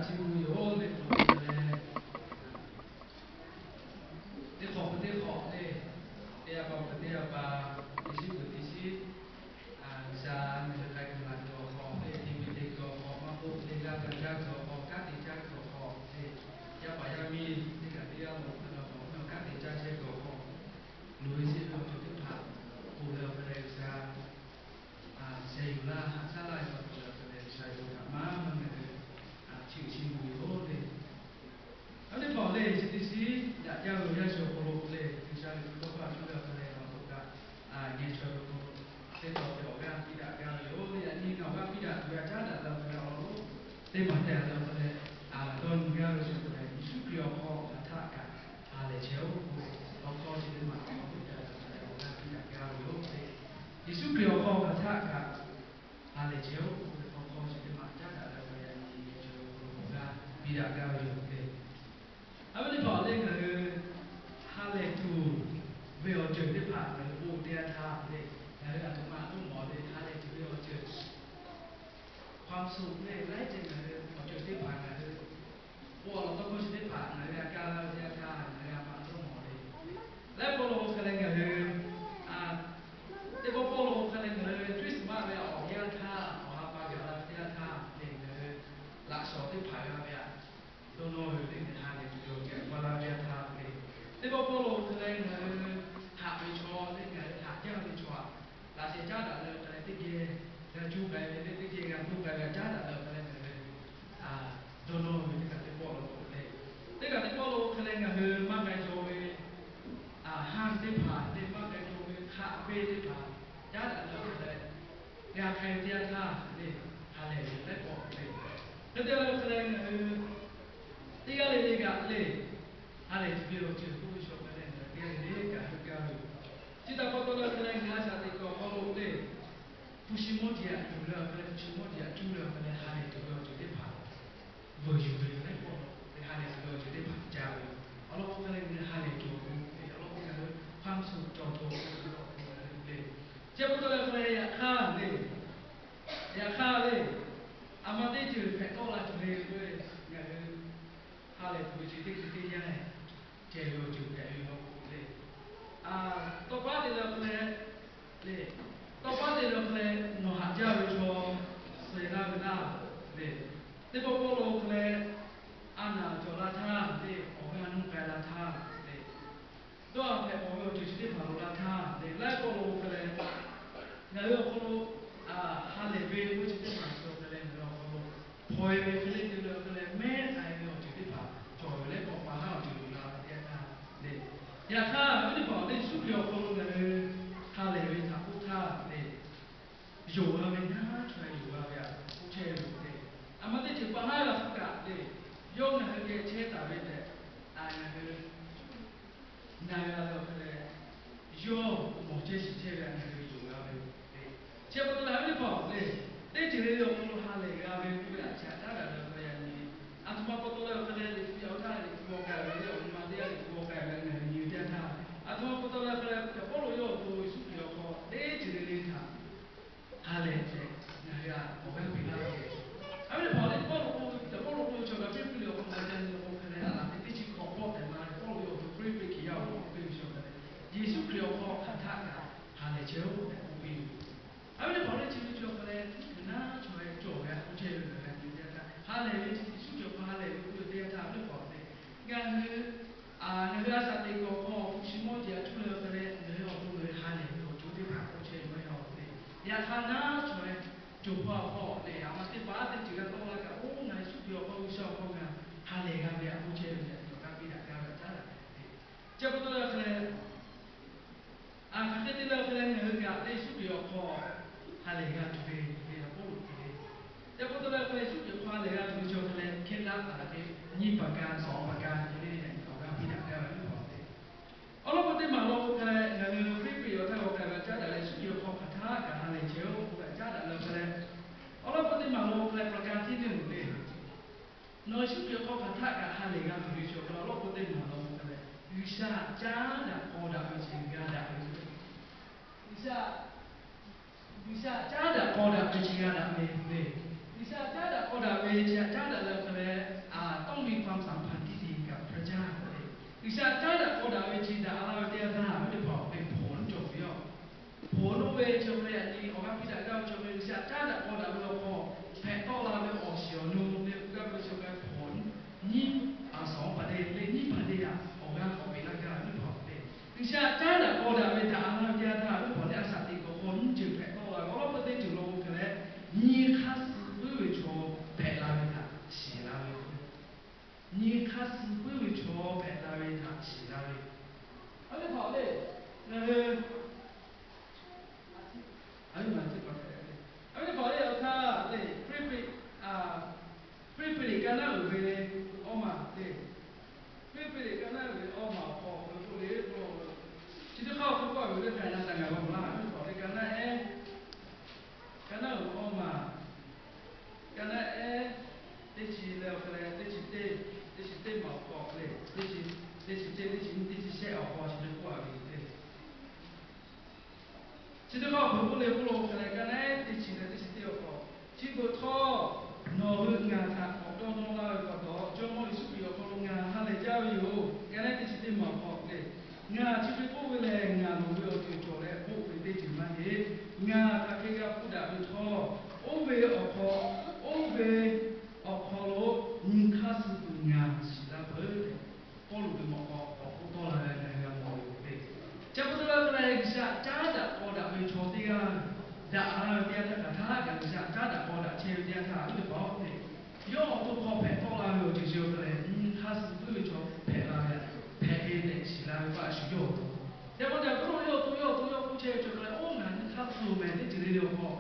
Chi beuꞈ yoˬ le, teˇ hk'awꞈ leh, teˇ hk'awꞈ peuˬ teˇ hk'awꞈ le, teˇ yaˇ pa peuˬ teˇ yaˇ pa, teˇ shiˉ peuˬ teˇ shiˉ, G'uiˬsha ngaˬ hui k'ai kuiˬ la kuiˬ awˬ hk'aw le, te miˬ te kuiˬ awˬ hk'aw, maˇ k'oˆ le, g'aˇ g'a jaˇ kuiˬ awˬ hk'aw, kanˉ te jaˇ kuiˬ awˬ hk'aw le, yaˇ paˍ yaˇ miˇ teˇ kaꞈ teˇ g'aˇ lo hk'aˬ hk'e awˬ hk'aw kanˉ te jaˇ chehˇ kuiˬ awˬ hk'aw, loꞈ e sheˍ ve awˬ ceuˬ teˇ hpaˍ ponˬ leh awˬ hk'aw leh G'uiˬsha sheh yuˬ laˇ, haꞈ shaˉ laˇ ve pa taw leh awˬ hk'aw leh G'uiˬsha yawˇ htaꞈ maˇ maˇ ngaˬ hui chi uiˍ chi beuꞈ yoˬ le. Aˉ teˇ hpaˍ le, chi teˇ shiˉ daꞈ jaˇ ve awˬ yanˇ chi awˬ hk'aw lo le, G'uiˬsha ve tawˇ hkawˇ htaꞈ cuˇ ve awˬ hk'aw leh awˬ to kaꞈ, ngeh chaweh ve k'o, teˇ taw ve awˬ g'aˇ piˇ daꞈ gaˇ ve yoˬ le. Yaꞈ nyi ngaˬ awˬ g'aˇ piˇ daꞈ tuˬ ve a caˉ daꞈ leh awˬ hk'aw leh awˬ lawn teˇ maˬ tehˬ leh awˬ hk'aw leh, dawˇ nyi gaˇ ve chi awˬ hk'aw leh Yeˍsuˆ Hkriꞈ awˬ hk'aw hk'aˬ htaˆ kaꞈ ha lehˬ chehˇ-oˆ. Awˬ hk'aw chi teˇ maˬ awˬ g'aˇ piˇ daꞈ gaˇ ve yoˬ le. Yeˍsuˆ Hkriꞈ awˬ hk'aw hk'aˬ htaˆ kaꞈ ha lehˬ chehˇ-oˆ k'oˆ ve awˬ hk'aw chi teˇ maˬ caˉ daꞈ leh awˬ hk'aw leh yaꞈ nyi chi awˬ hk'aw lo awˬ g'aˇ piˇ daꞈ gaˇ ve yoˬ le. Aˉ ve teˇ hpaˍ le, ngaˬ hui ha lehˬ tuˬ ve awˬ ceuˬ teˇ hpaˍ ngaˬ hui bon teˇ yanˇ htaˇ le, ngaˬ hui aˬ htoꞈ ma a toˆ mawˬ le, ha lehˬ tuˬ ve awˬ ceuˬ ความสุข le, laiˉ ceuˬ ngaˬ hui awˬ ceuˬ teˇ hpaˍ ngaˬ hui bon awˬ lawn tawˇ hkawˇ chi teˇ hpaˍ ngaˬ hui g'a kaˇ laˇ ve teˇ yanˇ htaˇ ngaˬ hui a ma a toˆ mawˬ le. Laiˉ pawˆ lo hk'e leh ngaˬ hui, teˇ pawˆ pawˆ lo hk'e leh ngaˬ hui Christmas ve awˬ yanˇ htaˇ, awˬ ha pa gaˬ la ve teˇ yanˇ htaˇ le, ngaˬ hui laꞈ shawnˍ teˇ hpaˍ g'a ve aꞈ dawˇ nawˇ ve le, ngaˬ hui ha lehˬ tuˬ ve awˬ ceuˬ k'awꞈ la ve teˇ yanˇ htaˇ le, teˇ pawˆ pawˆ lo hk'e leh ngaˬ hui haꞈ ve chaw le, ngaˬ hui haꞈ jaˇ ve chaw aꞈ laꞈ sheh caˉ daꞈ leh hk'e leh teˇ geh g'a juˇ k'ai ve le, teˇ geh g'a juˇ k'ai ve aꞈ caˉ daꞈ leh hk'e leh ngaˬ hui dawˇ nawˇ ve teˇ kaꞈ teˇ pawˆ lo k'o le, teˇ kaꞈ teˇ pawˆ lo hk'e leh ngaˬ hui maˇ k'ai cawˬ ve aˬ haˇ teˇ hpaˍ le, maˇ k'ai cawˬ ve hk'aˆ peˇ teˇ hpaˍ caˉ daꞈ leh hk'e leh g'a hk'e ve teˇ yanˇ htaˇ le, ha lehˬ ve laiˉ pawˆ le. Hk'e te leh hk'e leh ngaˬ hui teˇ g'aˇ le le kaꞈ le, ha lehˬ tuˬ ve awˬ ceuˬ k'oˆ ve chaw hk'e leh ngaˬ hui teˇ g'aˇ le le kaꞈ heuˆ gaˇ ve yoˬ. Chi htaꞈ pa taw leh hk'e leh ngaˬ hui a shaꞈ teꞈ kuiˬ awˬ hk'aw lo le, hpu shi mawˇ jeˬ aꞈ yuˬ leh awˬ hk'e leh, hpu shi mawˇ jeˬ aꞈ cuˇ leh awˬ hk'e leh ha lehˬ tuˬ ve awˬ ceuˬ teˇ hpaˍ veuˬ yuˬ ve laiˉ pawˆ lo le, ha lehˬ tuˬ ve awˬ ceuˬ teˇ hpaˍ ca ve. Awˬ lawn k'o hk'e leh ngaˬ hui ha lehˬ tuˬ awˬ pon le, awˬ lawn k'o ngaˬ hui ความสุข cawˬ tuˬ awˬ pon le. Chi pa taw leh hk'e leh yaꞈ hk'aˇ le, yaꞈ hk'aˇ le, aˬ ma teˇ ceuˬ hpehꞈ tawˆ la tuˬ le k'oˆ ve, ngaˬ hui ha lehˬ tuˬ ve chi teˇ hkui teˇ yanˇ ceh ve awˬ ceuˬ hpehꞈ ve law k'o le, tawˇ paˉ te leh hk'e leh le, tawˇ paˉ te leh hk'e leh nawˬ haꞈ jaˇ ve chaw suh laˇ ve laˇ le, teˇ pawˆ pawˆ lo hk'e leh a naˬ cawˬ la htaˇ le, awˬ g'aˇ nuˇ k'ai la htaˇ le, dawˇ haˍ hpehꞈ pawˬ ve awˬ ceuˬ chi teˇ hpaˍ loꞈ la htaˇ le, laiˉ pawˆ lo hk'e leh ngaˬ hui awˬ hk'aw lo ha lehˬ ve k'oˆ chi teˇ hpaˍ suh hk'e leh ngaˬ hui awˬ hk'aw lo hpaw e ve hk'e le te leh hk'e leh mehˉ k'ai ve awˬ ceuˬ teˇ hpaˍ cawˬ ve leh k'awꞈ pa haˉ awˬ ceuˬ loꞈ la ve teˇ yanˇ htaˇ le, yaꞈ hk'aˇ ve teˇ hpaˍ awˬ teˇ Yeˍsuˆ Hkriꞈ awˬ hk'aw lo ngaˬ hui ha lehˬ ve htaꞈ k'oˆ htaˇ le, yonˍ g'a ve naˉ chaw yonˍ g'a ve aꞈ k'oˆ chehˇ ve yoˬ le. Aˬ ma teˇ ceuˬ pa haˉ g'a hpuˇ kaꞈ le, yawˇ ngaˬ hui geh chehˇ taˍ ve tehꞈ, a ngaˬ hui na g'a ve awˬ hk'e leh, yawˇ mawˬ chehˇ shiˍ chehˇ ve aꞈ ngaˬ hui yonˍ g'a ve yoˬ le. Chi pa taw leh a viˉ teˇ hpaˍ le, teˇ ceuˬ le le awˬ hk'aw lo ha lehˬ g'a ve k'oˆ ve aꞈ chi htaˇ daꞈ leh awˬ hk'e leh yaꞈ nyi, aˬ htoꞈ ma pa taw leh awˬ hk'e leh Liꞈ hpu yaꞈ-oˬ htaˇ Liꞈ hpu g'aw k'ai ve le, awˬ nyi ma teˇ g'aˇ Liꞈ hpu g'aw k'ai ve ngaˬ hui nyi ve teˇ yanˇ htaˇ, aˬ htoꞈ ma pa taw leh awˬ hk'e leh Caˍ Pawˇluꞈ yawˇ awˬ to Yeˍsuˆ Hkriꞈ awˬ hk'aw teˇ ceuˬ le le htaꞈ ha lehˬ tehꞈ ngaˬ hui aꞈ awˬ g'aˇ piˇ laˇ ve. A viˉ teˇ hpaˍ le, Pawˇluꞈ k'oˆ ve, Caˍ Pawˇluꞈ k'oˆ ve chaw kaꞈ piˇ piˇ le awˬ hk'aw lo ca nyi awˬ hk'aw hk'e leh a laˬ teˇ teˇ chi hk'awꞈ pawˆ tehꞈ ma le, Pawˇluꞈ ve awˬ to Hkriꞈ ve hkiˬ yaˇ awˬ hk'aw k'oˆ piˇ ve chaw kaꞈ le, Yeˍsuˆ Hkriꞈ awˬ hk'aw hk'aˬ htaˆ kaꞈ ha lehˬ chehˇ-oˆ tehꞈ k'oˆ piˇ ve. A viˉ teˇ hpaˍ le, chi ve chaw hk'e leh naˉ chaw heh cawˬ ve a k'oˆ chehˇ ve ngaˬ hui nyi ve teˇ yanˇ htaˇ, ha lehˬ ve chi Yeˍsuˆ Hkriꞈ awˬ hk'aw ha lehˬ ve k'oˆ ve teˇ yanˇ htaˇ a viˉ teˇ hpaˍ le, ngaˬ hui ngaˬ hui a shaꞈ teꞈ kuiˬ awˬ hk'aw hpu shi mawˇ jeˬ aꞈ cuˇ leh awˬ hk'e leh ngaˬ hui awˬ to ngaˬ hui ha lehˬ ve awˬ ceuˬ teˇ hpaˍ k'oˆ chehˇ ve maˇ heˆ le. Yaꞈ hk'aˇ naˉ chaw heh cawˬ hpaw a hpawˇ le, aˬ ma teˇ hpaˍ teˇ ceuˬ g'a tawˆ la kaꞈ, oˇ ngaˬ hui Yeˍsuˆ Hkriꞈ awˬ hk'aw G'uiˬsha awˬ hk'aw ngaˬ ha lehˬ g'a ve aꞈ k'oˆ chehˇ ve tehꞈ awˬ g'aˇ piˇ daꞈ gaˇ ve aꞈ caˉ daꞈ ve le. Chi pa taw leh hk'e leh, a hk'aˬ hk'e te leh awˬ hk'e leh ngaˬ hui kaꞈ le Yeˍsuˆ Hkriꞈ awˬ hk'aw ha lehˬ g'a tuˬ ve le, Pawˇluꞈ te le. Chi pa taw leh hk'e leh Yeˍsuˆ Hkriꞈ awˬ hk'aw ha lehˬ g'a tuˬ ve chaw hk'e leh hkehˇ laˇ taˍ ve nyiˇ paˍ ka, sawˍ paˍ ka te le, awˬ g'aˇ piˇ daꞈ gaˇ ve teˇ hpaˍ le. Awˬ lawn k'o teˇ maˬ lo hk'e leh ngaˬ hui Hkriꞈ piˇ awˬ htaˇ g'a k'ai ve caˉ daꞈ leh Yeˍsuˆ Hkriꞈ awˬ hk'aw hk'aˬ htaˆ kaꞈ ha lehˬ chehˇ-oˆ k'oˆ ve caˉ daꞈ leh hk'e leh, awˬ lawn k'o teˇ maˬ lo hk'e leh ประการที่หนึ่ง le, nawˬ Yeˍsuˆ Hkriꞈ awˬ hk'aw hk'aˬ htaˆ kaꞈ ha lehˬ g'a tuˬ ve chaw hk'e leh awˬ lawn k'o teˇ maˬ lo hk'e leh G'uiˬsha caˉ daꞈ k'aw daꞈ ve chi g'a daꞈ ve le. G'uiˬsha, G'uiˬsha caˉ daꞈ k'aw daꞈ ve chi g'a daꞈ ve le. G'uiˬsha caˉ daꞈ k'aw daꞈ ve chi htaꞈ caˉ daꞈ leh hk'e leh G'uiˬsha caˉ daꞈ k'aw daꞈ ve chi daꞈ la ve teˇ yanˇ htaˇ, awˬ viˉ teˇ hpaˍ-oˬ, hpawnˬ cawˬ ve yoˬ. Hpawnˬ oˇ ve chi hk'e le, yaꞈ nyi awˬ g'aˇ piˇ daꞈ gaˇ ve chi hk'e le, G'uiˬsha caˉ daꞈ k'aw daꞈ ve awˬ hk'aw hpehꞈ tawˆ la ve awˬ shiˍ awˬ nu le, k'oˆ gaˇ ve chi hk'e le, hpawnˬ nyiˇ paˍ saˍ pa te le, nyiˇ paˍ teˇ yaꞈ awˬ g'aˇ k'awꞈ peꞈ laˇ gaˇ ve teˇ hpaˍ-oˬ le. G'uiˬsha caˉ daꞈ k'aw daꞈ ve daꞈ la ve teˇ yanˇ htaˇ, awˬ viˉ teˇ hpaˍ le, a shaꞈ teꞈ kuiˬ awˬ hk'aw nyiˇ ceuˬ hpehꞈ tawˆ la ve awˬ lawn peuˬ teˇ ceuˬ lo k'o hk'e leh, nyi hk'aˇ suh puiˉ ve chaw hpehꞈ la ve htaꞈ shiˍ la ve yoˬ. Nyi hk'aˇ suh puiˉ ve chaw hpehꞈ la ve htaꞈ shiˍ la ve. Awˬ viˉ teˇ hpaˍ le, ngaˬ hui, a, a, awˬ viˉ teˇ hpaˍ le, awˬ htaˇ le, Hpiˇliˇpiˆ, a, Hpiˇliˇpiˆ liꞈ ka naˉ uiˍ ve awˇ maˬ le, Hpiˇliˇpiˆ liꞈ ka naˉ uiˍ ve awˇ maˬ awˬ hk'aw lo k'oˆ le k'o, chi teˇ hk'aˇ awˬ hk'aw k'oˆ ve le, hk'aˬ htaˇ ngaˬ g'a mawˬ laˇ, awˬ viˉ teˇ hpaˍ le, ka naˉ ehˉ, ka naˉ uiˍ ve awˇ maˬ, ka naˉ ehˉ, teˇ chi leh awˬ hk'e leh teˇ chi teˇ, teˇ chi teˇ maˬ awˬ hk'aw le, teˇ chi, teˇ chi teˇ, teˇ chi nyiˇ, teˇ chi shehˆ awˬ hk'aw chi teˇ k'oˆ a ve le. Chi teˇ hk'aˇ awˬ hk'aw k'oˆ le k'oˆ lo hk'e leh, ka naˉ ehˉ teˇ chi leh teˇ chi teˇ awˬ hk'aw, chi beuꞈ htawˇ nawˬ hui ngaˬ htaꞈ k'awꞈ dawˇ nawˇ laˇ ve pa taw, Jawˇmawˇ Yeˍsuˆ Hkriꞈ awˬ hk'aw lo ngaˬ ha lehˬ jaˇ ve yoˬ. Ka naˉ ehˉ teˇ chi teˇ maˬ awˬ hk'aw le, ngaˬ chi hk'e k'oˆ ve lehˬ, ngaˬ loˍ ve awˬ ceuˬ cawˬ leh k'oˆ ve teˇ ceuˬ maˇ heˆ. Ngaˬ hk'aˬ hk'e g'a hpuˇ daꞈ ve htawˇ, oˇ ve awˬ hk'aw, oˇ ve awˬ hk'aw lo nyi hk'aˇ suh tuˬ ngaˬ shiˍ laˇ peuˬ tehꞈ, Pawˇluꞈ ve mawꞈ k'aw k'awꞈ k'oˆ tawˆ la ve ngaˬ hui g'a mawˬ ve yoˬ le. Chi pa taw leh, G'uiˬsha caˉ daꞈ k'aw daꞈ ve chaw teˇ g'aˇ daꞈ la ve teˇ yanˇ htaˇ, hk'aˬ htaˇ kaꞈ G'uiˬsha caˉ daꞈ k'aw daꞈ chehˇ ve teˇ yanˇ htaˇ, teˇ hpaˍ-oˬ le, yawˇ awˬ to hk'aw hpehꞈ tawˆ la ve awˬ ceuˬ chi awˬ hk'e leh, nyi hk'aˇ suh puiˉ ve chaw hpehꞈ la ve, hpehꞈ ve tehꞈ shiˍ la ve pa taw shuˍ yawˇ awˬ to. Yaꞈ hk'aˇ, Pawˇluꞈ yawˇ awˬ to, yawˇ awˬ to yawˇ k'oˆ chehˇ ve chi awˬ hk'e leh, oˇ ngaˬ nyi hk'aˇ suh mehˍ teˇ ceuˬ le le awˬ hk'aw,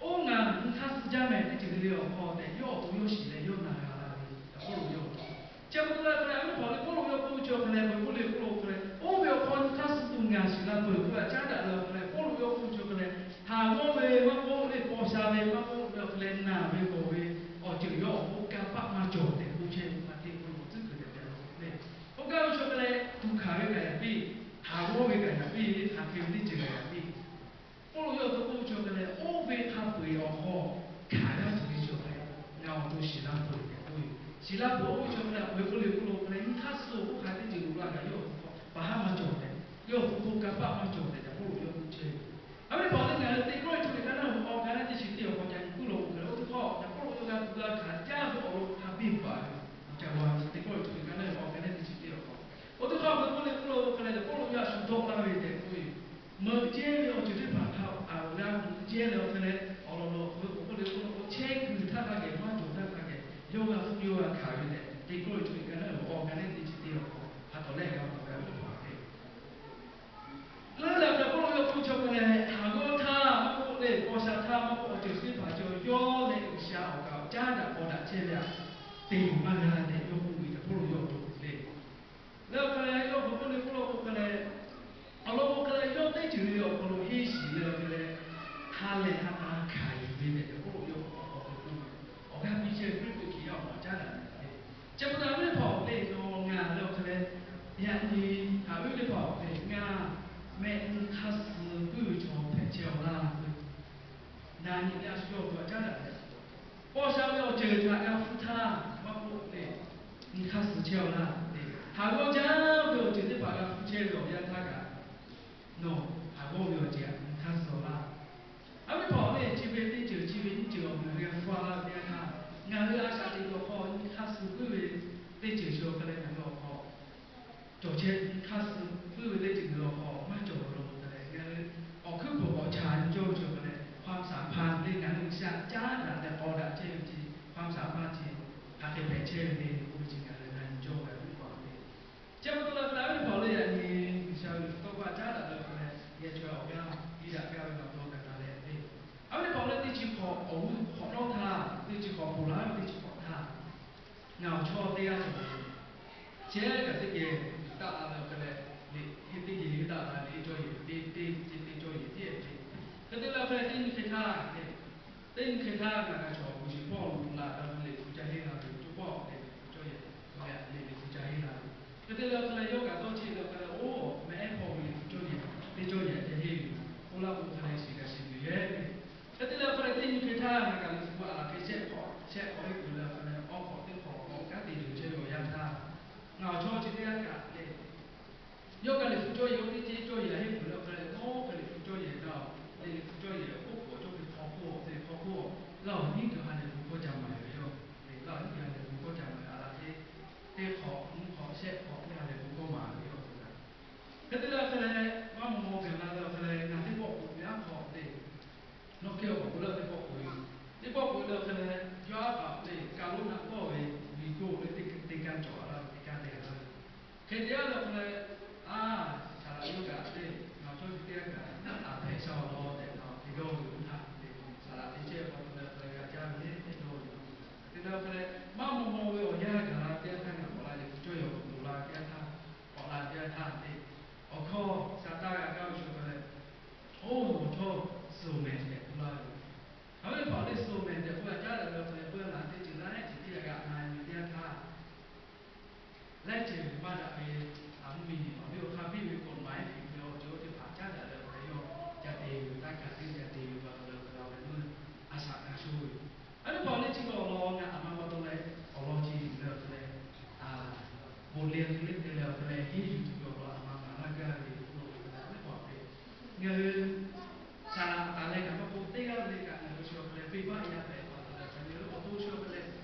oˇ ngaˬ nyi hk'aˇ suh jaˇ mehˍ teˇ ceuˬ le le awˬ hk'aw tehꞈ, yawˇ awˬ to yawˇ shiˍ leh yawˇ na g'a la ve, Pawˇluꞈ yawˇ awˬ to. Chi pa taw leh, hk'aˬ htaˇ awˬ viˉ teˇ hpaˍ le, Pawˇluꞈ yawˇ k'oˆ ve chi awˬ hk'e leh, k'oˆ le k'oˆ lo hk'e leh, oˇ ve awˬ hk'aw nyi hk'aˇ suh tuˬ ngaˬ shiˍ la peuˬ k'oˆ leh caˉ daꞈ la ve hk'e leh, Pawˇluꞈ yawˇ k'oˆ ve chi awˬ hk'e leh, haˍ g'awˇ ve maˇ k'oˆ le, paw sha ve maˇ k'oˆ ve awˬ hk'e leh, naˬ ve gawˬ ve awˬ ceuˬ yawˇ awˬ hk'oˆ kanˇ paˆ maˇ cawˬ tehꞈ k'oˆ chehˇ ve, Maꞈhtehˍ hk'aw lo tcuhˉ kuiˬ tehꞈ tehꞈ la ve le. K'oˆ gaˇ ve chi awˬ hk'e leh, tuˬ hkanˍ ve kaꞈ yaꞈ piˇ, haˍ g'awˇ ve kaꞈ yaꞈ piˇ, hk'aˬ hk'e ve teˇ ceuˬ kaꞈ yaꞈ piˇ. Pawˇluꞈ yawˇ awˬ to k'oˆ ve chi awˬ hk'e leh, oˇ ve hk'a peu-eˬ awˬ hk'aw hkanˍ g'aˇ tuˬ ve chi awˬ hk'e leh, ngaˬ awˬ to shiˍ la peuˬ tehꞈ k'oˆ ve. Shiˍ la peuˬ oˇ ve chi awˬ hk'e leh, awˬ e k'oˆ le k'oˆ lo hk'e leh, nyi hk'aˇ suh awˬ hk'oˆ hk'a teˇ ceuˬ loꞈ la kaꞈ yawˇ awˬ to hk'aw paˍ haˉ maˇ cawˬ tehꞈ, yawˇ awˬ to hk'oˆ kanˇ paˆ maˇ cawˬ tehꞈ, Caꞈ Pawˇluꞈ yawˇ k'oˆ chehˇ ve. Awˬ viˉ teˇ hpaˍ le, ngaˬ hui Teˇ Kawˇrenˍhtuˆ liꞈ ka naˉ uiˍ ve awˬ ka naˉ teˇ chi teˇ awˬ hk'aw ca nyi kuiˬ lo k'o hk'e leh, oˇ teˇ hk'awꞈ Caꞈ Pawˇluꞈ yawˇ g'a tuˬ g'a hkanˍ jaˇ ve awˬ lawn hk'a biˇ baˬ ve, ca g'a ve Teˇ Kawˇrenˍhtuˆ liꞈ ka naˉ uiˍ ve awˬ ka naˉ teˇ chi teˇ awˬ hk'aw, oˇ teˇ hk'awꞈ hk'e k'oˆ le k'oˆ lo k'o hk'e leh, Caꞈ Pawˇluꞈ yawˇ a shu dawˆ laˇ ve tehꞈ k'oˆ ve, meuꞈ jehˇ ve awˬ ceuˬ teˇ hpaˍ htaꞈ aˬ g'a meuꞈ jehˇ leh awˬ hk'e leh, awˬ lawn law k'oˆ le k'oˆ lo k'o, chehˇ kuiˬ htaˇ hk'a geh maˇ cawˬ htaˇ hk'a geh, yawˇ g'a hpuˇ yawˇ g'a hkanˍ ve tehꞈ, Teˇ Kawˇrenˍhtuˆ liꞈ ka naˉ uiˍ ve awˬ ka naˉ teˇ chi teˇ awˬ hk'aw hk'a tawˍ lehˆ g'a mawˬ ve awˬ viˉ teˇ hpaˍ le. Leuˉ leh Caꞈ Pawˇluꞈ yawˇ k'oˆ ve chi awˬ hk'e leh, haˍ g'awˇ htaˇ maˇ k'oˆ le, paw sha htaˇ maˇ k'oˆ, awˬ ceuˬ teˇ hpaˍ cawˬ yawˇ leh G'uiˬsha awˬ kaꞈ caˉ daꞈ k'aw daꞈ chehˇ ve aꞈ, te yuˬ maˇ g'a tehꞈ yawˇ k'oˆ ve Caꞈ Pawˇluꞈ yawˇ awˬ to le. Leuˉ hk'e leh yawˇ hk'aw k'oˆ le k'oˆ lo k'o hk'e leh, awˬ lawn k'o hk'e leh yawˇ teˇ ceuˬ le le awˬ hk'aw lo henˇ shiˍ leh awˬ hk'e leh, ha lehˬ ha k'a hkanˍ yuˬ ve tehꞈ Caꞈ Pawˇluꞈ yawˇ awˬ hk'aw k'oˆ ve. Awˬ g'aˇ piˇ chehˇ ve Hpiˇliˇpiˆ hkiˬ yaˇ awˬ hpaw caˉ daꞈ ve le. Chi pa taw awˬ viˉ teˇ hpaˍ le, nawˬ ngaˬ leh awˬ hk'e leh, yaꞈ nyi haꞈ viˉ teˇ hpaˍ le, ngaˬ mehˆ nyi hk'aˇ suh puiˉ ve chaw hpehꞈ chehˇ-aw laˇ. Na nyi leh a shu yawˇ awˬ to htaꞈ caˉ daꞈ leh, paw sha ve awˬ ceuˬ htaꞈ g'a hpuˇ htaˇ maˇ k'oˆ le, nyi hk'aˇ suh chehˇ-aw laˇ le. Haˍ g'awˇ jaˇ ve awˬ ceuˬ teˇ hpaˍ g'a hpuˇ chehˇ ve awˬ yanˇ htaˇ kaꞈ, nawˬ haˍ g'awˇ ve awˬ ceuˬ htaꞈ nyi hk'aˇ suh-aw laˇ. Awˬ viˉ teˇ hpaˍ le, chi ve teˇ ceuˬ chi ve nyiˇ ceuˬ awˬ meꞈ awˬ hk'aˇ g'a hpuˇ-a laˇ ve teˇ yanˇ htaˇ, ngaˬ hui a shaꞈ teꞈ ve awˬ hk'aw nyi hk'aˇ suh puiˉ ve teˇ ceuˬ chi awˬ hk'e leh ngaˬ hui awˬ hk'aw cawˬ chehˇ, nyi hk'aˇ suh puiˉ ve teˇ ceuˬ ngaˬ hui awˬ hk'aw maˇ cawˬ ve law k'o hk'e leh, ngaˬ hui awˬ hkuiˉ peuˬ k'awꞈ chaꞈ nyi cawˇ ve chi awˬ hk'e leh, ความสัมพันธ์ le, ngaˬ hui G'uiˬsha caˉ daꞈ leh k'aw daꞈ chehˇ ve chi ความสัมพันธ์ chi hk'aˬ hk'e hpehꞈ chehˇ ve le k'oˆ ve chi ngaˬ hui na nyi cawˇ ve awˬ viˉ teˇ hpaˍ le. Chi pa taw leh hk'e leh awˬ viˉ teˇ hpaˍ le, yaꞈ nyi G'uiˬsha ve tawˇ hkawˇ caˉ daꞈ leh awˬ hk'e leh, geh chaw awˬ g'aˇ piˇ daꞈ gaˇ ve pa taw kaꞈ taˍ leh le. Awˬ viˉ teˇ hpaˍ le, teˇ chi hk'awꞈ awˬ g'uˇ hk'awꞈ nawˉ htaˇ, teˇ chi hk'awꞈ ponˬ laˇ ve teˇ chi hk'awꞈ htaˇ, ngaˬ awˬ chawˇ teˇ g'aˇ cawˬ ve, chehˇ kaꞈ teˇ geh taˆ la ve awˬ hk'e leh, liꞈ teˇ geh taˆ la ve, teˇ cawˇ yehˬ teˇ, teˇ, teˇ cawˇ yehˬ tiˉ ve. Hk'e te leh awˬ hk'e leh teˇ nyi hk'e htaˇ le, teˇ nyi hk'e htaˇ ngaˬ g'a chaw kuˬ shiˍ hpawˇ lo la ve liꞈ hpu ca henˇ la ve, coˇ pawˆ leh liꞈ hpu cawˇ yehˬ, liꞈ, liꞈ hpu ca henˇ la ve. Hk'e te leh awˬ hk'e leh yawˇ kaꞈ dawˇ cheˆ leh awˬ hk'e leh, oˇ mehˆ ehˉ hpawˇ ve liꞈ hpu cawˇ yehˬ, teˇ cawˇ yehˬ ca henˇ ve, oˇ laˇ k'o hk'e leh shiˍ kaꞈ shiˍ tuˬ yehˬ ve. Hk'e te leh awˬ hk'e leh teˇ nyi hk'e htaˇ ngaˬ kaꞈ liꞈ hpu aꞈ laˬ hk'e shehˆ hk'awꞈ, shehˆ hk'awꞈ teˇ k'oˍ leh awˬ hk'e leh awˬ hk'awꞈ teˇ hk'awꞈ awˬ hk'awꞈ kanˉ te tuˬ chehˇ ve awˬ yanˇ htaˇ, ngaˬ awˬ chawˇ chi teˇ g'aˇ kaꞈ le, awˬ htawˇ suh mehˍ tehꞈ k'oˆ laˇ ve. Aˬ viˉ hpaˍ teˇ suh mehˍ tehꞈ k'oˆ laˇ caˉ daꞈ ve awˬ hk'aw lo, beuˆ laˬ teˇ ceuˬ laiˉ ceuˬ teˇ g'aˇ g'a na nyi teˇ yanˇ htaˇ, laiˉ ceuˬ maˇ daꞈ ve, a mvuhˇ miˬ awˬ viˉ awˬ hk'aˇ piˇ ve k'awꞈ maˍ e piˇ ve awˬ ceuˬ teˇ hpaˍ caˉ daꞈ leh awˬ hk'aw lo yawˇ ca te ve, taˇ kaꞈ teˇ ca te ve pa taw leh awˬ hk'aw lo awˬ ve meuˇ a shaꞈ ka sho ve yoˬ. Aˬ viˉ hpaˍ lehˬ chi ve awˬ lawn ngaˬ aˬ ma pa taw leh awˬ lawn chi yuˬ leh awˬ hk'aw lo, a, bon leh hk'e leh te leh awˬ hk'aw lo henˇ yuˬ tuˬ ve awˬ lawn aˬ ma maˍ laˇ gaˇ ve yoˬ. Aˬ viˉ hpaˍ lehˬ, ngaˬ hui saˍ laꞈ taˍ leh kaꞈ maˇ k'oˆ, teˇ g'aˇ le kaꞈ ngaˬ hui shu awˬ hk'aw lo venˇ baˆ yaˇ hpehꞈ pa taw leh awˬ hk'aw lo awˬ to shu awˬ hk'aw lo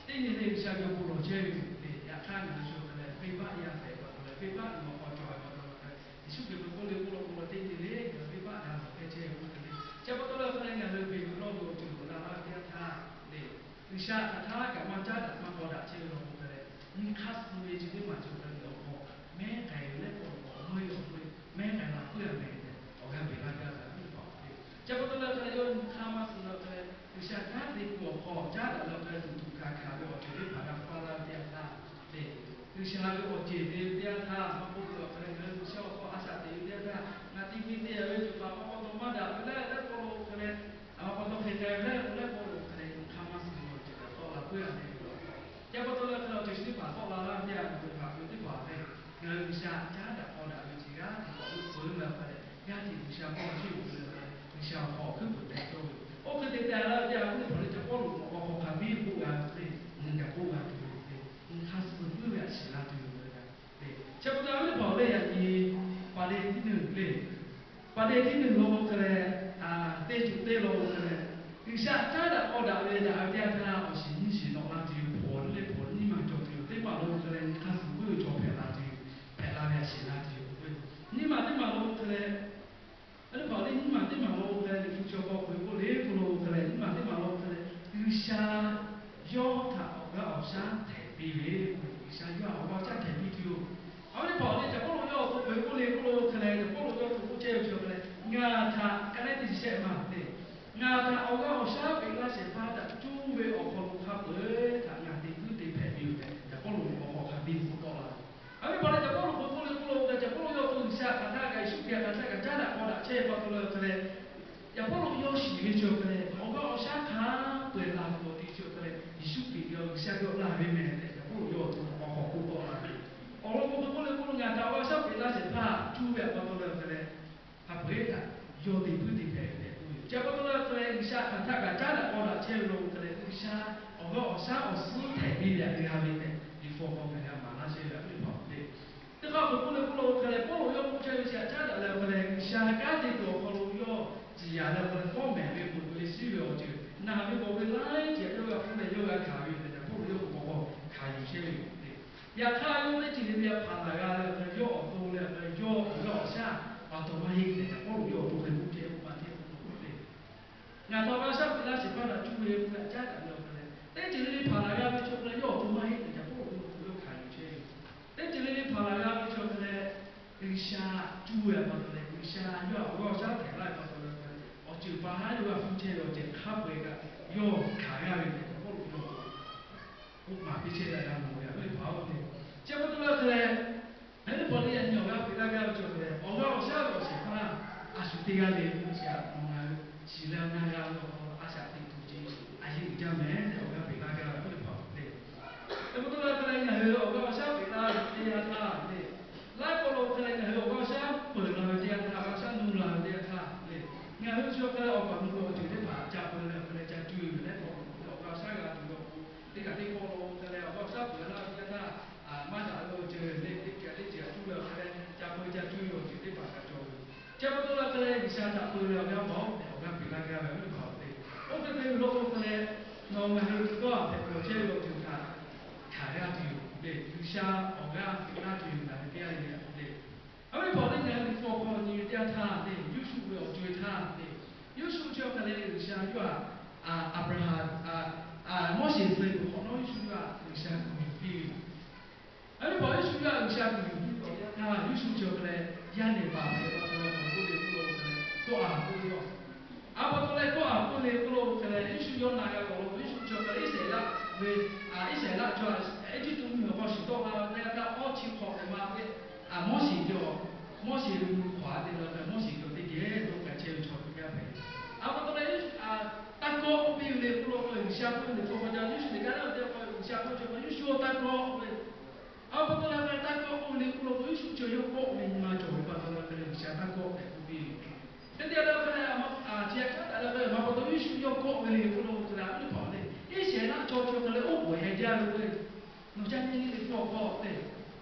teˇ nyi le G'uiˬsha geh bon lawˬ chehˇ ve yoˬ le. Yaꞈ hk'aˇ ngaˬ hui shu awˬ hk'aw lo venˇ baˆ yaˇ hpehꞈ pa taw leh venˇ baˆ awˬ hk'aw cawˬ ve pa taw leh Yeˍsuˆ Hkriꞈ ve k'oˆ le k'oˆ lo k'oˆ lo teˇ nyi le ngaˬ hui venˇ baˆ g'a lawˬ hpehˇ chehˇ ve k'oˆ ve le. Chi pa taw leh awˬ hk'aw lo ngaˬ hui venˇ ve lawˇ ve awˬ ceuˬ uiˍ la laˇ ve teˇ yanˇ htaˇ le, G'uiˬsha hk'aˬ htaˇ kaꞈ maˇ caˉ daꞈ maˇ k'aw daꞈ chehˇ ve law k'o hk'e leh, nyi hk'aˇ suh ve chi teˇ maˬ cawˬ hk'e ve awˬ hk'aw mehˉ k'ai ve leh k'o awˬ hk'aw meuˇ ve awˬ hk'aw mehˉ k'ai la puiˉ a mehˍ tehꞈ awˬ g'aˇ peꞈ laˇ gaˇ ve a viˉ hpaˍ le. Chi pa taw leh hk'e leh yawˇ nyi hk'aˇ maˇ suh leh hk'e leh, G'uiˬsha kanˉ te kuˬ awˬ hk'aw caˉ daꞈ leh hk'e leh tuˬ tuˬ hkanˍ hkanˍ ve awˬ ceuˬ teˇ hpaˍ g'a hpaˇ laˇ ve teˇ yanˇ htaˇ le, G'uiˬsha ve awˬ ceˬ te ve teˇ yanˇ htaˇ maˇ k'oˆ ve awˬ hk'aw leh ngaˬ hui G'uiˬsha awˬ hk'aw a shaꞈ teꞈ ve teˇ yanˇ htaˇ ngaˬ te ve te a ve ceuˬ hpaˍ maˇ pa taw maˇ daꞈ ve leh leh k'o lo hk'e leh, a ma pa taw hk'e k'ai ve leh k'o leh k'o lo hk'e leh nyi hk'aˇ maˇ suh ve awˬ ceuˬ kaꞈ tawˆ la puiˉ a mehˍ ve awˬ hk'aw. Chi pa taw leh hk'e leh awˬ ceuˬ chi teˇ hpaˍ tawˆ la laˇ ve teˇ yanˇ htaˇ ngaˬ hui hk'aˬ ve teˇ hpaˍ lehˬ, ngaˬ hui G'uiˬsha caˉ daꞈ k'aw daꞈ ve chi g'aˇ hteꞈ k'awꞈ lo peuˬ la hk'e leh g'aˇ hteꞈ G'uiˬsha hpawˇ chiˇ uiˍ ve le hk'e leh G'uiˬsha awˬ hk'aw awˬ hkuiˉ peuˬ tehꞈ cawˇ ve yoˬ. Oˇ hk'e te tehꞈ la ve teˇ yanˇ htaˇ, Paˍ lehˬ Caˍ Pawˇluꞈ awˬ hk'aw hk'aˬ hk'e k'oˆ g'a ve le, nyi kaꞈ k'oˆ g'a tuˬ ve le, nyi hk'aˇ suh puiˉ ve a shiˍ la tuˬ yoˬ le le. Chi pa taw a viˉ hpaˍ lehˬ yaꞈ nyi, paˍ lehˬ tiˉ nuˬ le, paˍ lehˬ tiˉ nuˬ law k'o hk'e leh, teˇ ceuˬ teˇ law k'o hk'e leh, G'uiˬsha caˉ daꞈ k'aw daꞈ ve daꞈ ve teˇ yanˇ htaˇ awˬ shiˍ nyiˇ shiˍ nawꞈ la tuˬ yoˬ. Hpawnˬ leh hpawnˬ nyiˇ maˬ cawˬ tuˬ yoˬ. Teˇ maˬ law k'o hk'e leh nyi hk'aˇ suh puiˉ ve chaw hpehꞈ la tuˬ yoˬ. Hpehꞈ la ve a shiˍ la tuˬ yoˬ. Nyiˇ maˬ teˇ maˬ law k'o hk'e leh, a viˉ hpaˍ lehˬ nyiˇ maˬ teˇ maˬ law k'o hk'e leh, Liꞈ hpu chi awˬ hk'aw k'oˆ ve k'oˆ le k'oˆ lo k'o hk'e leh, nyiˇ maˬ teˇ maˬ law k'o hk'e leh, G'uiˬsha yawˇ htaꞈ awˬ g'aˇ awˬ shaˉ htehꞈ piˇ ve, G'uiˬsha yawˇ htaꞈ awˬ g'aˇ awˬ shaˉ htehꞈ piˇ tuˬ yoˬ. A viˉ hpaˍ lehˬ Caˍ Pawˇluꞈ yawˇ awˬ to peuˬ k'oˆ le k'oˆ lo k'o hk'e leh, Caˍ Pawˇluꞈ yawˇ awˬ to k'oˆ chehˇ ve chi hk'e leh, ngaˬ htaꞈ ka naˉ teˇ chi shehˆ maˬ le, ngaˬ htaꞈ awˬ g'aˇ awˬ shaˉ peꞈ laˇ shehˍ hpaˇ htaꞈ cuˇ ve awˬ hk'aw lo hk'a peu-eˬ htaꞈ ngaˬ te puiˉ te hpehꞈ ve yoˬ tehꞈ Caˍ Pawˇluꞈ awˬ hk'aw hk'a biˇ k'oˆ tawˆ la ve. A viˉ hpaˍ lehˬ Caˍ Pawˇluꞈ k'oˆ k'oˆ le k'oˆ lo k'o, Caˍ Pawˇluꞈ yawˇ awˬ to G'uiˬsha hk'aˬ htaˇ kaꞈ Yeˍsuˆ Hkriꞈ htaꞈ hk'aˬ htaˇ kaꞈ caˉ daꞈ k'aw daꞈ chehˇ ve pa taw leh hk'e leh, Caˍ Pawˇluꞈ yawˇ shiˍ ve chi hk'e leh, awˬ g'aˇ awˬ shaˉ hk'a peu-eˬ la tuˬ awˬ ti chi hk'e leh, Yeˍsuˆ Hkriꞈ ve G'uiˬsha yawˇ laˇ ve mehˍ tehꞈ Caˍ Pawˇluꞈ yawˇ awˬ to hk'aˬ hk'aw k'oˆ tawˆ la ve. Awˬ lawn k'o k'oˆ k'oˆ le k'oˆ lo ngaˬ htaꞈ awˬ g'aˇ awˬ shaˉ peꞈ laˇ shehˍ hpaˇ cuˇ ve pa taw leh hk'e leh, hk'a peu-eˬ htaꞈ yawˇ te puiˉ te hpehꞈ ve tehꞈ k'oˆ ve yoˬ. Chi pa taw leh hk'e leh G'uiˬsha hk'aˬ htaˇ kaꞈ caˉ daꞈ k'aw daꞈ chehˇ ve law k'o hk'e leh, G'uiˬsha awˬ g'aˇ awˬ shaˉ awˬ suhˉ htehꞈ piˇ ve htaꞈ te g'a ve tehꞈ Liꞈ hpu awˬ hk'aw ngaˬ hui maˍ laˇ chehˇ ve a viˉ hpaˍ le. Teˇ hk'aˇ k'oˆ k'oˆ le k'oˆ lo k'o hk'e leh, Pawˇluꞈ yawˇ k'oˆ chehˇ ve chi htaꞈ caˉ daꞈ leh hk'e leh, G'uiˬsha kanˉ te tuˬ awˬ hk'aw lo yawˇ ciˍ yanˍ leh hk'e leh, fawˉ mehˍ ve meuꞈ ve shiˉ ve awˬ ceuˬ naˬ ve k'awꞈ ve laiˉ ceuˬ yawˇ g'a hpuˇ leh yawˇ g'a hkanˍ ve yoˬ tehꞈ Caˍ Pawˇluꞈ yawˇ awˬ hk'aw hkanˍ yuˬ chehˇ ve yoˬ le. Yaꞈ hk'aˇ yawˇ teˇ ceuˬ le ve hpanˍ laˬ g'a leh hk'e leh, yawˇ awˬ to leh hk'e leh yawˇ awˬ g'aˇ awˬ shaˉ pa taw maˇ heˆ tehꞈ Caˍ Pawˇluꞈ yawˇ awˬ to hk'e k'oˆ chehˇ ve pa teˇ hk'e k'oˆ ve le. Ngaˬ htaꞈ awˬ g'aˇ awˬ shaˉ peꞈ laˇ shehˍ hpaˇ htaꞈ cuˇ ve k'oˆ leh caˉ daꞈ leh hk'e leh, teˇ ceuˬ le le hpanˍ laˬ g'a ve chi hk'e leh yawˇ awˬ to maˇ heˆ tehꞈ Caˍ Pawˇluꞈ yawˇ hk'e leh hkanˍ yuˬ chehˇ ve yoˬ. Teˇ ceuˬ le le hpanˍ laˬ g'a ve chi hk'e leh, G'uiˬsha cuˇ ve pa taw leh, G'uiˬsha yawˇ htaꞈ awˬ g'aˇ awˬ shaˉ htehꞈ laˇ ve pa taw leh hk'e leh, awˬ ceuˬ pa haˉ yawˇ g'a hpuˇ chehˇ ve awˬ ceuˬ hk'a peu-eˬ kaꞈ yawˇ hkanˍ g'a ve tehꞈ Caˍ Pawˇluꞈ yawˇ k'oˆ maˍ piˇ chehˇ ve a g'a mawˬ ve a viˉ hpaˍ-oˬ le. Chi pa taw leh hk'e leh, a viˉ hpaˍ lehˬ yaꞈ nyi awˬ g'aˇ peꞈ laˇ gaˇ ve chi hk'e leh, awˬ g'aˇ awˬ shaˉ ve awˬ shehˍ hpaˇ a shu teˇ g'aˇ le k'oˆ chi a, nawˬ ngaˬ hui shiˍ leh na g'a ve awˬ hk'aw lo a shaꞈ teꞈ tuˬ ce a yeˇ uiˍ jaˇ mehˍ tehꞈ awˬ g'aˇ peꞈ laˇ gaˇ ve a viˉ hpaˍ-oˬ le. Chi pa taw leh hk'e leh ngaˬ hui awˬ g'aˇ awˬ shaˉ peꞈ laˇ ve teˇ yanˇ htaˇ le, laiˉ k'o lo hk'e leh ngaˬ hui awˬ g'aˇ awˬ shaˉ peuˬ la ve teˇ yanˇ htaˇ, g'aˇ shaˉ nu la ve teˇ yanˇ htaˇ le, ngaˬ hui chi hk'e leh awˬ paˍ nu ve awˬ ceuˬ teˇ hpaˍ ca peu leh hk'e leh ca cuˇ ve leh k'o, awˬ g'aˇ awˬ shaˉ g'a tuˬ ve awˬ pon teˇ kaꞈ teˇ hkawˇ lo hk'e leh awˬ g'aˇ awˬ shaˉ peuˬ laˇ ve teˇ yanˇ htaˇ, maˇ daꞈ ve awˬ ceuˬ le teˇ kaꞈ teˇ ceuˬ cuˇ leh hk'e leh ca peu ca cuˇ ve awˬ ceuˬ teˇ hpaˍ kaꞈ cawˬ ve. Chi pa taw leh hk'e leh G'uiˬsha htaꞈ peu leh awˬ g'aˇ paˍ-oˬ tehꞈ awˬ g'aˇ peꞈ laˇ gaˇ ve a viˉ hpaˍ-oˬ le. Oˇ hk'e te ve law k'o hk'e leh, nawˬ ngaˬ hui tawˇ a hpehꞈ pawˬ chehˇ ve awˬ ceuˬ htaꞈ hkanˍ g'a tuˬ yoˬ le. G'uiˬsha awˬ g'aˇ peꞈ laˇ tuˬ yoˬ ngaˬ hui teˇ g'aˇ le le. A viˉ hpaˍ teˇ ngaˬ hui Liꞈ hpu awˬ hk'aw nyi ve teˇ yanˇ htaˇ le, Yoˇshuˆ ve awˬ co-e htaˇ le, Yoˇshuˆ chi hk'e leh G'uiˬsha yawˇ htaꞈ Aˍbraˍhanˍ, Moˉseˍ suh ve hk'awꞈ nawˉ Yoˇshuˆ yawˇ htaꞈ G'uiˬsha kuˬ yuˬ piˇ ve yoˬ. A viˉ hpaˍ Yoˇshuˆ yawˇ htaꞈ G'uiˬsha kuˬ yuˬ piˇ ve awˬ yanˇ htaˇ, Yoˇshuˆ chi hk'e leh yaˇ nehˬ paˍ hpehꞈ pa taw leh k'oˆ le k'oˆ lo hk'e leh, kawˆ a k'oˆ ve yoˬ. A pa taw leh kawˆ a k'oˆ le k'oˆ lo hk'e leh, Yoˇshuˆ yawˇ na g'a ve awˬ lawn k'o, Yoˇshuˆ chi hk'e leh Iˉsaˍreˍlaˆ ve, Iˉsaˍreˍlaˆ chaw Eˇjiˇtuꞈ mvuhˇmiˬ awˬ hk'aw shiˍ tawˆ la ve teˇ yanˇ htaˇ, awˇ chi hk'awꞈ leh ma ve, Moˉseˍ ve, Moˉseˍ ve mvuhˇ hk'awꞈ a te la ve, Moˉseˍ ve teˇ geh dawˇ k'ai chehˇ ve chaw ve yoˬ. Hk'e te leh hk'a leh, chi htaꞈ caˉ daꞈ leh ve maˇ pa taw Yeˍsuˆ yawˇ kawˆ ve le k'oˆ lo k'o, hk'a leh a viˉ teˇ hpaˍ le, Iˉsaˍreˍlaˆ chaw chi hk'a leh oˉ k'oˍ heh jaˇ ve k'o, nawˬ ca nyi nyi le k'oˆ k'o le,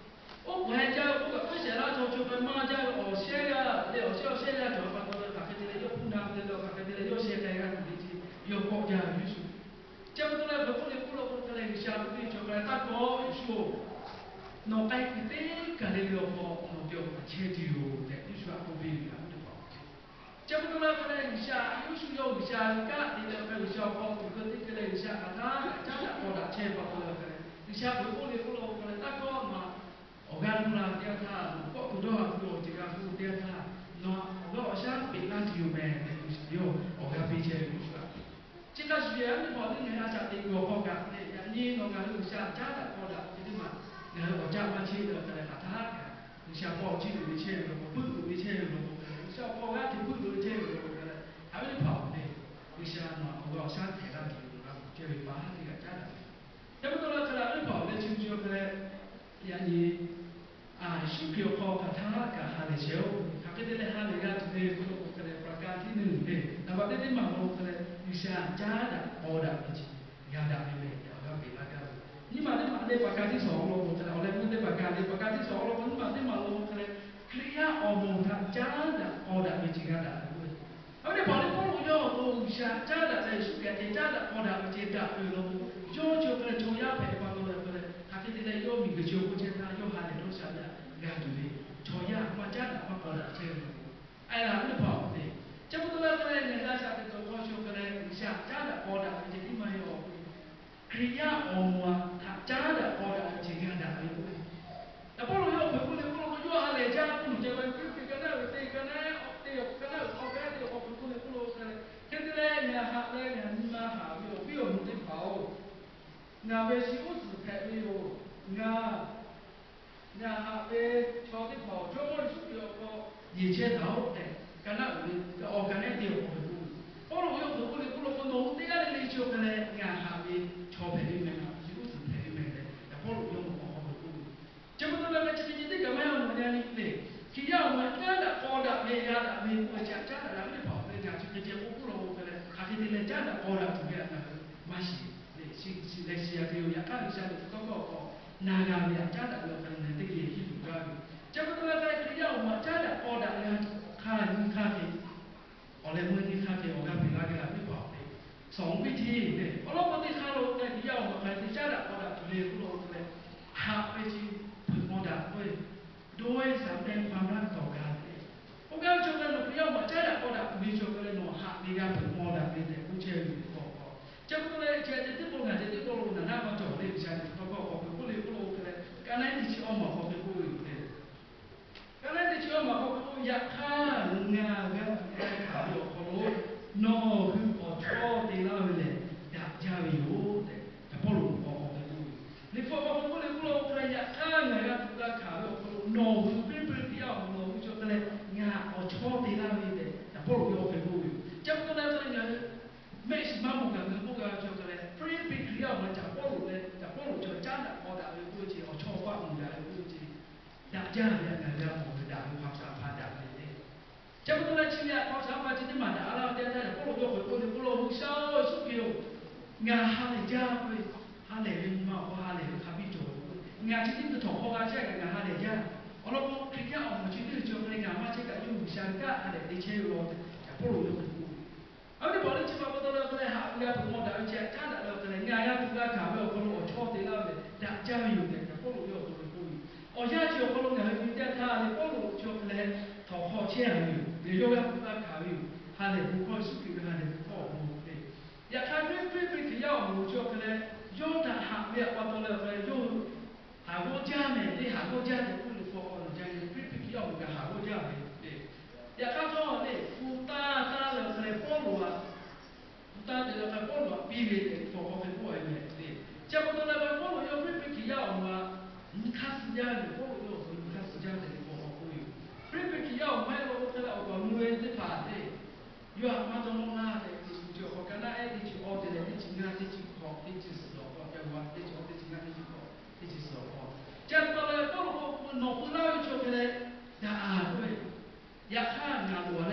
oˉ k'oˍ heh jaˇ ve k'oˆ kaꞈ, Iˉsaˍreˍlaˆ chaw chi hk'a leh maˇ jaˇ ve awˬ shehˉ g'aˇ le, awˬ shehˉ awˬ shehˉ g'aˇ cawˬ pa taw leh hk'aˬ hk'e te leh yawˇ hpu na ve le, hk'aˬ hk'e te leh yawˇ sheh k'ai g'a tuˬ ve chi yawˇ kawˆ jaˇ ve Yeˍsuˆ. Chi pa taw leh hk'aˬ k'oˆ le k'oˆ lo k'o, hk'a leh G'uiˬsha k'oˆ ve chaw hk'a leh, Taˇ kawˆ Yeˍsuˆ-oˬ, nawˬ k'ai kuiˬ teˇ kaˬ le ve awˬ hk'aw nawˬ te awˬ hk'aˬ chehˇ tuˬ yoˬ tehꞈ Yeˍsuˆ htaꞈ k'oˆ piˇ ve a viˉ teˇ hpaˍ. Chi pa taw leh hk'a leh G'uiˬsha Yeˍsuˆ yawˇ G'uiˬsha kaˆ te leh hk'a leh G'uiˬsha awˬ hk'aw tuˬ hk'e te hk'e leh G'uiˬsha hk'aˬ htaˇ kaꞈ caˉ daꞈ k'aw daꞈ chehˇ pa taw leh hk'a leh G'uiˬsha hk'aˬ k'oˆ le k'oˆ lo k'o, hk'a leh, Taˇ kawˆ, nawˬ awˬ g'aˇ nuˇ la teˇ yanˇ htaˇ, nawˬ kawˆ tuˬ dawˇ haˍ tuˬ ve awˬ ceuˬ g'a hpuˇ teˇ yanˇ htaˇ, nawˬ awˬ g'aˇ awˬ shaˉ peꞈ laˇ tuˬ yoˬ meh tehꞈ G'uiˬsha yawˇ awˬ g'aˇ piˇ chehˇ ve Yeˍsuˆ htaꞈ. Chi hk'a shuˍ shuˍ a viˉ teˇ hpaˍ teˇ ngaˬ hui a shaꞈ teꞈ kuiˬ awˬ hk'aw kaꞈ leh, yaꞈ nyi nawˬ ngaˬ hui G'uiˬsha caˉ daꞈ k'aw daꞈ ve teˇ maˬ ngaˬ hui awˬ caˆ maˇ cheˇ leh hk'a leh hk'aˬ htaˇ kaꞈ G'uiˬsha paw chiˇ uiˍ ve chehˇ ve law k'o, puiˉ uiˍ ve chehˇ ve law k'o, hk'a leh G'uiˬsha awˬ hk'aw g'aˇ hteꞈ puiˉ uiˍ ve chehˇ ve law k'o, hk'a leh a viˉ teˇ hpaˍ awˬ leh G'uiˬsha nawˬ awˬ g'aˇ awˬ shaˉ htehˍ laˇ tuˬ yoˬ, g'a tuˬ chehˇ ve pa teˇ g'aˇ caˉ daꞈ ve. Chi pa taw leh hk'a leh a viˉ teˇ hpaˍ awˬ leh chi mvuh chi hk'a leh yaꞈ nyi Yeˍsuˆ Hkriꞈ awˬ hk'aw hk'aˬ htaˇ kaꞈ ha lehˬ chehˇ-oˆ. Hk'aˬ hk'e te leh ha lehˬ g'a tuˬ ve k'oˆ lo k'o, hk'a leh ประการที่หนึ่ง le, naˍ baꞈ teˇ teˇ maˬ lo k'o, hk'a leh G'uiˬsha caˉ daꞈ k'aw daꞈ ve chi g'a daꞈ ve meh tehꞈ awˬ g'aˇ peꞈ laˇ gaˇ ve. Nyiˇ maˬ teˇ maˬ le ประการที่สอง lo k'o, hk'a leh awˬ leh meuˇ teˇ ประการ le, ประการที่สอง lo k'o nyiˇ maˬ teˇ maˬ lo k'o, hk'a leh Hkriꞈ yaˇ awˬ moˍ htaꞈ caˉ daꞈ k'aw daꞈ ve chi g'a daꞈ ve k'oˆ ve. A viˉ teˇ hpaˍ le, Pawˇluꞈ yawˇ awˬ to G'uiˬsha caˉ daꞈ leh Yeˍsuˆ Hkriꞈ te caˉ daꞈ k'aw daꞈ ve ceh daꞈ ve law k'o, yawˇ chi hk'a leh chaw yaˇ hpehꞈ pa taw leh hk'a leh hk'aˬ hk'e te leh yawˇ miˬ guiˬ chi awˬ hk'oˆ chehˇ htaˇ yawˇ ha lehˬ dawˇ sha yaˇ g'a tuˬ ve chaw yaˇ maˇ caˉ daꞈ maˇ k'aw daꞈ chehˇ ve k'o, a viˉ teˇ hpaˍ awˬ te. Chi pa taw leh hk'a leh ngaˬ hui a shaꞈ teꞈ kuiˬ awˬ hk'aw chi hk'a leh G'uiˬsha caˉ daꞈ k'aw daꞈ ve ceh tiˉ maˇ heˆ awˬ k'o, Hkriꞈ yaˇ awˬ moˍ htaꞈ caˉ daꞈ k'aw daꞈ ve ceh g'a daꞈ ve k'o, Yaꞈ Pawˇluꞈ yawˇ hk'aˬ k'oˆ le k'oˆ lo k'o, yawˇ ha lehˬ jaˇ k'oˆ nawˬ ca ve Hpiˇliˇpiˆ ka naˉ uiˍ teˇ ka naˉ teˇ ka naˉ uiˍ hk'aw ka te awˬ hk'aw hk'aˬ k'oˆ le k'oˆ lo k'o, hk'e te leh ngaˬ haꞈ leh ngaˬ nyi ma haꞈ ve awˬ viˉ awˬ nyi teˇ hpaˍ-oˬ, ngaˬ ve chi uˉ tcuhˍ hpehꞈ ve yoˬ. Ngaˬ ngaˬ haꞈ ve chaw teˇ hpaˍ-oˬ, Jawˇmawˇ Yeˍsuˆ Hkriꞈ awˬ hk'aw yeˬ chehˇ taˍ-oˬ tehꞈ, ka naˉ uiˍ ve awˬ ka naˉ teˇ awˬ hk'aw hk'aˬ k'oˆ ve. Pawˇluꞈ yawˇ hk'aˬ k'oˆ le k'oˆ lo k'o, nawˬ hui teˇ g'aˇ le le chi awˬ hk'a leh ngaˬ haꞈ ve chaw hpehꞈ ve meh, ngaˬ chi uˉ tcuhˍ hpehꞈ ve meh tehꞈ, Yaꞈ Pawˇluꞈ yawˇ awˬ hk'aw hk'aˬ k'oˆ ve. Chi pa taw leh ngaˬ chi hk'e ceh teˇ kaꞈ maˇ heˆ, nawˬ nyi a nyi le, Hkriꞈ yaˇ awˬ moˍ caˉ daꞈ k'aw daꞈ ve g'a daꞈ ve k'oˆ ve chi htaꞈ caˉ daꞈ ve a viˉ teˇ hpaˍ awˬ hk'e ngaˬ chi hk'e ceh k'oˆ k'oˆ lo k'o, hk'a leh hk'aˬ hk'e te leh caˉ daꞈ k'aw daꞈ tuˬ ve a ngaˬ hui maˇ shiˍ le. Shiˍ leh shiˍ a te yoˬ. Yaꞈ hk'aˇ G'uiˬsha ve tcuh tawˇ hkawˇ awˬ hk'aw na g'a ve htaꞈ caˉ daꞈ ve awˬ hk'a leh ngaˬ hui teˇ geh hiˉ tuˬ gaˇ ve. Chi pa taw leh hk'a leh Hkriꞈ yaˇ awˬ moˍ caˉ daꞈ k'aw daꞈ ve a htoꞈ hk'aˇ nyiˇ hk'aˇ hk'e awˬ leh meuˇ nyiˇ hk'aˇ hk'e awˬ g'aˇ peꞈ laˇ gaˇ ve a viˉ teˇ hpaˍ awˬ hk'e, สองวิธี le. Awˬ lawn k'o teˇ hk'aˇ lo k'o, Hkriꞈ yaˇ awˬ moˍ hk'a te caˉ daꞈ k'aw daꞈ tuˬ le k'oˆ lo k'o leh, haꞈ ve chi hpeuꞈ maw daꞈ k'oˆ ve, โดยสำแดงความรักต่อกัน le. Oˇ g'aˇ ve chaw hk'a leh nawˬ Hkriꞈ yaˇ awˬ moˍ caˉ daꞈ k'aw daꞈ tuˬ ve chaw hk'a leh nawˬ haꞈ ve g'a hpeuꞈ maw daꞈ ve tehꞈ k'oˆ chehˇ ve yoˬ. Chi pa taw leh chi a ceh teˇ pawˆ ngaˬ ceh teˇ pawˆ lo naˍ naˉ maˇ cawˬ le, G'uiˬsha ve tcuh tawˇ hkawˇ k'awꞈ hpeuꞈ k'oˆ le k'oˆ lo k'o leh, ka naˉ teˇ chi awˇ maˬ hk'aw hk'e k'oˆ ve yoˬ le. Ka naˉ teˇ chi awˇ maˬ hk'aw hk'e k'oˆ, Yaꞈ hk'aˇ ngaˬ g'a tuˬ g'a hkanˍ ve awˬ hk'aw lo nawˬ hui awˬ chawˇ te laˇ ve lehˬ daꞈ jaˇ ve yoˬ tehꞈ, Yaꞈ Pawˇluꞈ awˬ hk'aw hk'e k'oˆ ve. Liꞈ hpu awˬ hk'aw hk'e k'oˆ le k'oˆ lo k'o, Yaꞈ hk'aˇ ngaˬ g'a tuˬ g'a hkanˍ ve awˬ hk'aw lo nawˬ hui Hpiˇliˇpiˆ Hkriꞈ yaˇ awˬ moˍ nawˬ hui chi hk'a leh ngaˬ awˬ chawˇ te laˇ ve tehꞈ Yaꞈ Pawˇluꞈ yawˇ hk'e k'oˆ ve yoˬ. Chi pa taw leh hk'a leh ngaˬ hui mehˆ shiˍ maˇ mawˬ kaꞈ ngaˬ hui k'oˆ g'a ve chi hk'a leh Hpiˇliˇpiˆ Hkriꞈ yaˇ awˬ moˍ Yaꞈ Pawˇluꞈ leh Yaꞈ Pawˇluꞈ chi caˉ daꞈ k'aw daꞈ ve k'oˆ ve chi awˬ chawˇ paˆ mawˬ daꞈ ve k'oˆ ve chi daꞈ jaˇ ve a ngaˬ hui g'a mawˬ ve daꞈ ve ความสัมพันธ์ daꞈ ve le. Chi pa taw leh chi ve a ความสัมพันธ์ chi teˇ maˬ daꞈ laˇ ve teˇ yanˇ htaˇ Yaꞈ Pawˇluꞈ yawˇ hk'e k'oˆ le k'oˆ lo, G'uiˬsha-oˬ, Yeˍsuˆ Hkriꞈ-oˬ, ngaˬ ha lehˬ jaˇ k'oˆ ve, ha lehˬ ve nyi ma awˬ hk'aw ha lehˬ ve hk'a biˇ cawˬ ve k'o, ngaˬ chi teˇ hkui htawnˍ hk'aw g'a chehˇ kaꞈ ngaˬ ha lehˬ jaˇ. Awˬ lawn k'o Hkriꞈ yaˇ awˬ moˍ chi teˇ hkui chi awˬ hk'a leh ngaˬ maˇ chehˇ kaꞈ yawˇ G'uiˬsha ve kanˉ ha lehˬ te chehˇ ve law tehꞈ Yaꞈ Pawˇluꞈ yawˇ hk'e k'oˆ ve. A viˉ teˇ hpaˍ le, chi pa pa taw leh hk'a leh haꞈ ve g'a hpeuꞈ maw daꞈ ve chi htaꞈ caˉ daꞈ leh awˬ hk'a leh ngaˬ g'a tuˬ g'a hkanˍ ve awˬ hk'aw lo awˬ chawˇ te laˇ ve lehˬ daꞈ jaˇ ve yoˬ tehꞈ Yaꞈ Pawˇluꞈ yawˇ awˬ hk'aw lo k'oˆ ve. Awˬ yanˇ chi awˬ hk'aw lo ngaˬ hui nyi teˇ yanˇ htaˇ leh Pawˇluꞈ chi awˬ hk'a leh htawnˍ hk'aw chehˇ ve yoˬ. Lehˬ yawˇ g'a tuˬ g'a hkanˍ ve yoˬ. Ha lehˬ bon hkawˇ, Yeˍsuˆ Hkriꞈ ve ha lehˬ bon hkawˇ awˬ bon le. Yaꞈ hk'aˇ Hpiˇliˇpiˆ Hkriꞈ yaˇ awˬ moˍ chi awˬ hk'a leh yawˇ htaꞈ haꞈ ve pa taw leh awˬ hk'a leh yawˇ hui haˍ g'awˇ jaˇ meh le, haˍ g'awˇ jaˇ tehꞈ k'oˆ le k'o, awˬ lawn jaˇ ve Hpiˇliˇpiˆ Hkriꞈ yaˇ awˬ moˍ kaꞈ haˍ g'awˇ jaˇ ve le. Yaꞈ hk'aˇ htawˇ le, hpu taˇ taˇ leh awˬ hk'a leh Pawˇluꞈ aꞈ, hpu taˇ te leh awˬ hk'a Pawˇluꞈ aꞈ piˇ ve tehꞈ htawnˍ hk'aw hk'e k'oˆ ve le. Chi pa taw leh Pawˇluꞈ yawˇ Hpiˇliˇpiˆ Hkriꞈ yaˇ awˬ moˍ aꞈ nyi hk'aˇ suh jaˇ ve, Pawˇluꞈ yawˇ awˬ hk'aw lo nyi hk'aˇ suh jaˇ tehꞈ htawnˍ hk'aw k'oˆ ve yoˬ. Hpiˇliˇpiˆ Hkriꞈ yaˇ awˬ moˍ maˇ heˆ law k'o hk'e leh awˬ kaˍ awˬ nu ve teˇ hpaˍ le, yawˇ htaꞈ maˇ dawˇ nawˇ laˇ tehꞈ Yeˍsuˆ chi awˬ hk'aw ka naˉ ehˉ teˇ chi awˇ te leh teˇ chi ngaˇ teˇ chi hk'awꞈ teˇ chi suhˍ awˬ hk'aw, Pawˇluꞈ teˇ chi awˇ teˇ chi ngaˇ teˇ chi hk'awꞈ teˇ chi suhˍ awˬ hk'aw, chi pa taw leh Pawˇluꞈ k'o nawˬ hui laˇ ve chi awˬ hk'a leh daꞈ a k'oˆ ve, yaꞈ hk'aˇ ngaˬ loꞈ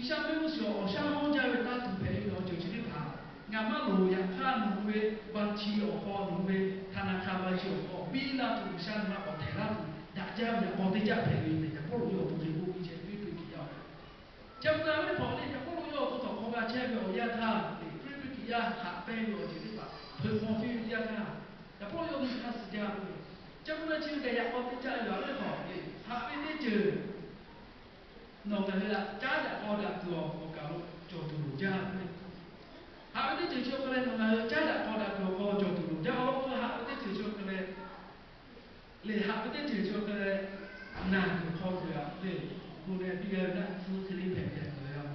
G'uiˬsha mehˆ g'uˇ suhˍ awˬ shaˉ hawˉ jaˇ ve taˇ tuˬ hpehꞈ ve awˬ ceuˬ chi teˇ hpaˍ, ngaˬ maˇ loˍ yaꞈ hk'aˇ nawˬ hui ve baˇ chi awˬ hk'aw nawˬ hui ve htaꞈ naˬ hk'a baˇ chi awˬ hk'aw biˇ laˇ tuˬ, G'uiˬsha nawˬ maˇ k'awꞈ htehꞈ laˇ tuˬ daꞈ jaˇ ve yaꞈ k'aw teˇ caˆ hpehꞈ ve tehꞈ, yaꞈ k'aw lo yawˇ awˬ to ceh k'oˆ ve ceh piˇ piˇ kiꞈ yaˇ-oˬ. Chi pa taw ve hk'awꞈ le, yaꞈ k'aw lo yawˇ awˬ to htaꞈ hk'aw g'a chehˇ ve awˬ yanˇ htaˇ le, piˇ piˇ kiꞈ yaˇ haꞈ pehnˇ ve awˬ ceuˬ teˇ hpaˍ hpeuꞈ maw piˇ ve teˇ yanˇ htaˇ, yaꞈ k'aw lo yawˇ hui hk'a suh jaˇ ve. Chi pa taw chi ve kaꞈ yaꞈ k'aw teˇ caˆ ve yaꞈ k'aw le hk'awꞈ le, haꞈ ve teˇ ceuˬ nawˬ ngaˬ hui htaꞈ caˉ daꞈ k'aw daꞈ tuˬ awˬ kaˬ lo cawˬ tuˬ loˍ jaˇ ve. Haꞈ ve teˇ ceuˬ chi awˬ hk'aw leh nawˬ ngaˬ hui caˉ daꞈ k'aw daꞈ tuˬ awˬ hk'aw cawˬ tuˬ loˍ jaˇ. Awˬ lawn k'o, haꞈ ve teˇ ceuˬ chi awˬ hk'aw leh, le, haꞈ ve teˇ ceuˬ chi awˬ hk'aw leh